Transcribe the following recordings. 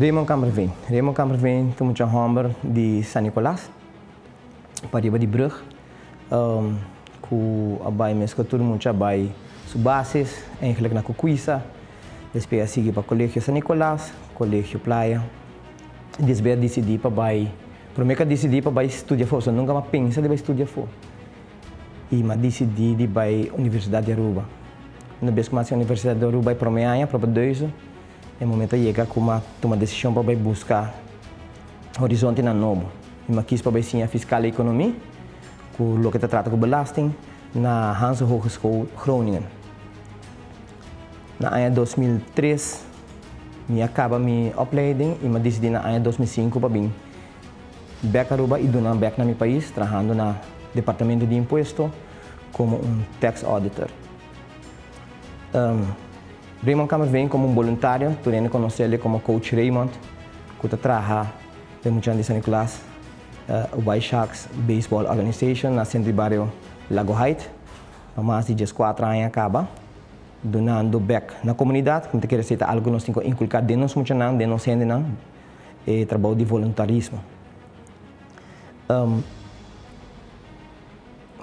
Raymond Kamperveen. Raymond Kamperveen ta mucha homber di San Nicolas, pariba di brug, cu a bay mes cu tur mucha a bay su basis, eigenlijk na Kukwisa, despues a sigui pa Colegio San Nicolas, Colegio Playa, despues a dicidi pa bay, prome cu a dicidi pa bay studia afo, pasobra nunca mi a pensa di bay studia afo. Y mi a dicidi di bay Universidad di Aruba. Una bes cu mi a haci Universidad di Aruba e prome aña, propedeuse, e momento a yega cu mi a tuma decision pa bay busca horizontenan nobo. Y mi a kis pa bay siña Fiscal y Economie, cu loke ta trata cu belasting, na Hanze Hogeschool Groningen. Na aña 2003 mi a caba mi opleiding y mi a dicidi na aña 2005 pa bin bek Aruba y duna bek na mi pais trahando na Departamento di Impuesto como un tax auditor. Raymond Kammerveen como un boluntario, tur hende conocele como Coach Raymond, cu ta traha den muchanan di San Nicolas White Sharks Baseball Organization na Centro di Bario Lago Height pa mas di 14 aña caba, dunando bek na comunidad. Mi ta kere esey ta algo cu nos tin cu inculca den nos muchanan, den nos hendenan, e trabou di voluntarismo.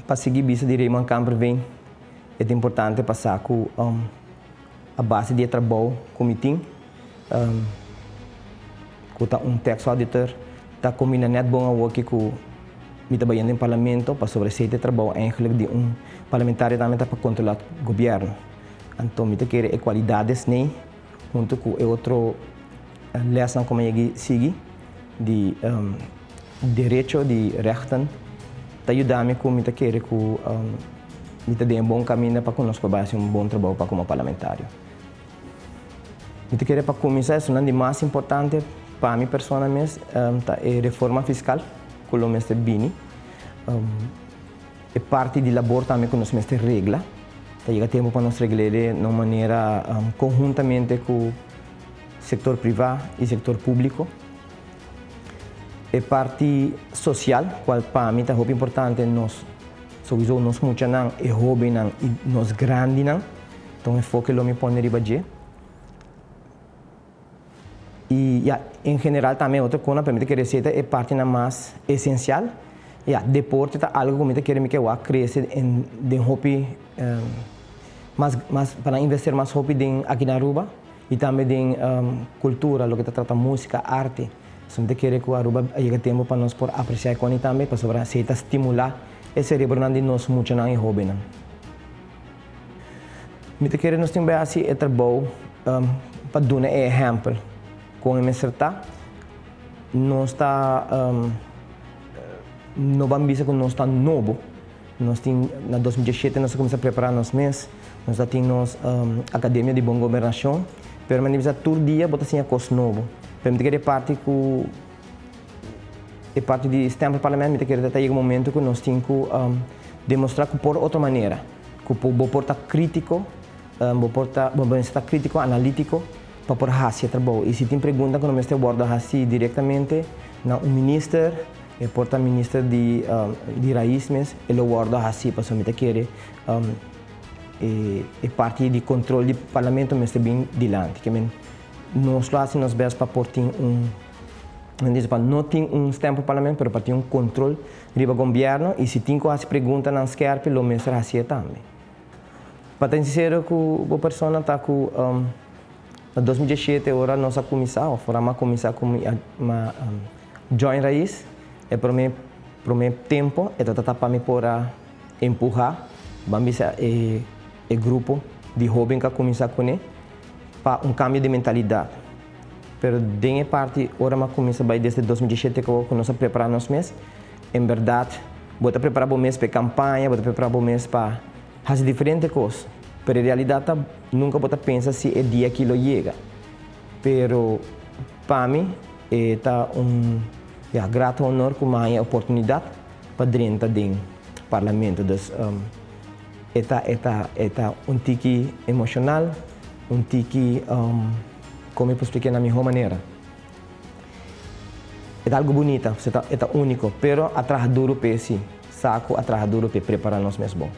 Pa sigui bisa di Raymond Kamperveen, e ta importante pa sa ku a base di e trabou ku mi tin, ku ta un tax auditor, ta kombina nèt bon awoki ku mi ta bayendo den parlamento, pasobra esei ta e trabou eigenlijk di un parlamentario tambe ta pa kontrolá gobièrnu. Anto mi ta kere e kualidades nei hunto ku e otro lèsnan ku mi a yegi sigui di derecho di rechten ta yuda mi ku mi ta kere ku mi ta den e bon kaminda pa ku nos por bai hasi un bon trabou pa komo parlamentario. Mi ta kere pa kuminsá esunnan di mas importante pa mi persona mes ta e reforma fiskal ku lo mester bini. E parti di labor tambe ku nos mester regla. Ta yega tempu pa nos regl'e na un manera konhuntamente ku sektor privá i sektor públiko. E parti sosial, kual pa mi ta hopi importante, nos souiso nos muchanan, e hóbennan i nos grandinan, ta un enfoke lo mi pone riba dje. I ya, en general tambe otro kona, pero mi ta kere esei ta e partinan mas esensial. Ya, deporte ta algo ku mi ta kere mi ke wak krese en den hopi mas mas pa nan invertir mas hopi den aki na Aruba i tambe den kultura, loke ta trata musika, arte. So mi ta kere ku Aruba a yega tempu pa nos por apresiá e koni tambe pasobra esei ta stimulá e serebronan di nos muchanan i hóbennan. Mi ta kere nos tin bai hasi e trabou pa duna e ehèmpel kon e mester ta. Nos ta no ban bisa ku nos ta nobo. Nos tin na 2017 nos a kuminsá prepará nos mes. Nos ta tin nos Akademia di Bon Gobernashon. Pero mi a bisa tur dia bo ta siña kos nobo. Pero mi ta kere e parti ku e parti di stempelparlement mi ta kere ta yega un momento ku nos tin ku demostrá ku por otro manera. Ku bo por ta krítiko, bo por ta bo mester ta krítiko, analítiko pa por hasi e trabou. I si tin pregunta ku no mester wòrdu hasí direktamente na un minister, e por ta minister di di rais mes, e lo wòrdu hasí pasobra mi ta kere e e parti di kontrol di parlamento mester bin dilanti. Ke men nos lo hasi nos bèst pa por tin un, men dice pa no tin un stempelparlement pero pa tin un kontrol riba gombierno y si tin cu haci preguntanan skerpi lo mester hacié tambe. Pa ta sincero cu bo persona ta cu na 2017 ora nos a cuminsa of ora mi a cuminsa cu mi a join Raiz e prome prome tempo e ta trata pa mi por a empuha ban bisa e e grupo di hoben cu a cuminsa cune pa un cambio di mentalidad. Pero den e parti ora mi a cuminsa bay desde 2017 cu nos a prepara nos mes, en berdad bo ta prepara bo mes pa e campaña, bo ta prepara bo mes pa haci diferente cos, pero e realidad ta nunca bo ta pensa si e dia aki lo yega. Pero pa mi e ta un ya grato honor cu mi a haña e oportunidad pa drenta den parlamento. Dus e ta e ta e ta un tiki emocional, un tiki. Kon mi por spliké na mihó manera? E ta algu bunita, e ta úniko, pero a traha duru p'e sí. Sa ku a traha duru p'e prepará nos mes bon.